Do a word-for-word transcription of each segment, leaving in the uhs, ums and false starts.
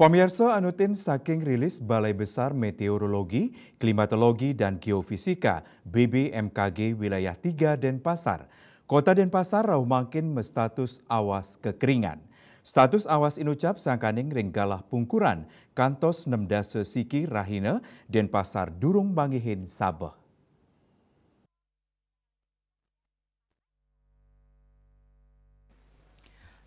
Pamiarsa, anutin saking rilis Balai Besar Meteorologi, Klimatologi, dan Geofisika, B B M K G, Wilayah tiga Denpasar. Kota Denpasar rauh mangkin mastatus awas kekeringan. Status awas inucap sangkaning ring galah pungkuran kantos nem dasa siki rahina, Denpasar durung manggihin sabeh.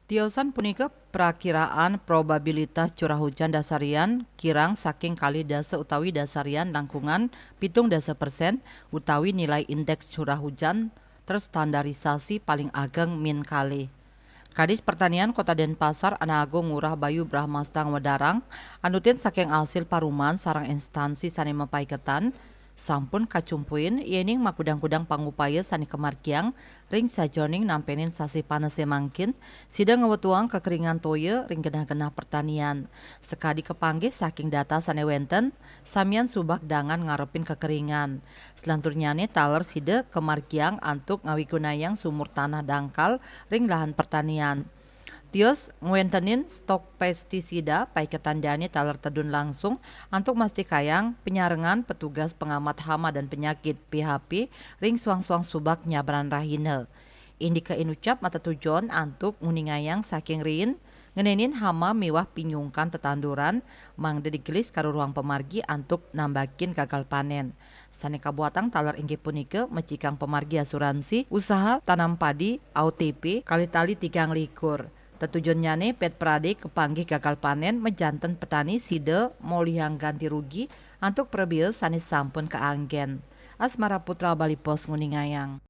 Tiosan punika prakiraan probabilitas curah hujan dasarian kirang saking kalih dasa utawi dasarian langkungan pitung dasa persen utawi nilai indeks curah hujan terstandarisasi paling ageng min kalih. Kadis Pertanian Kota Denpasar Ana Agung Ngurah Bayu Brahmastang wedarang, anutin saking asil paruman sareng instansi sane mapaiketan, sampun kacumpuin yening makudang-kudang pangupaya sane kamargiang ring sajoning nampenin sasih panese mangkin, sida ngwetuang kekeringan toya ring genah-genah pertanian. Sakadi kapanggih saking data sane wenten, samian subak dangan ngarepin kekeringan. Selanturnyane taler sida kamargiang antuk ngawigunayang sumur tanah dangkal ring lahan pertanian. Tios ngwentenin stok pestisida, paiketan dane taler tedun langsung antuk mastikayang penyarengan petugas pengamat hama dan penyakit, P H P, ring suang-suang subak nyabran rahina. Indike inucap matetujon antuk nguningayang saking riin, ngenenin hama miwah pinyungkan tetanduran, mangda digelis karuruhang pamargi antuk nambakin gagal panen. Sane kabuatang taler inggih punika mecikang pamargi asuransi usaha tanam padi, A U T P, kalih tali tigang likur. Tetujonnyane ped prade kapanggih gagal panen majanten petani sida molihang ganti rugi antuk prabea sane sampun kaanggen. Asmara Putra, Bali Post, nguningayang.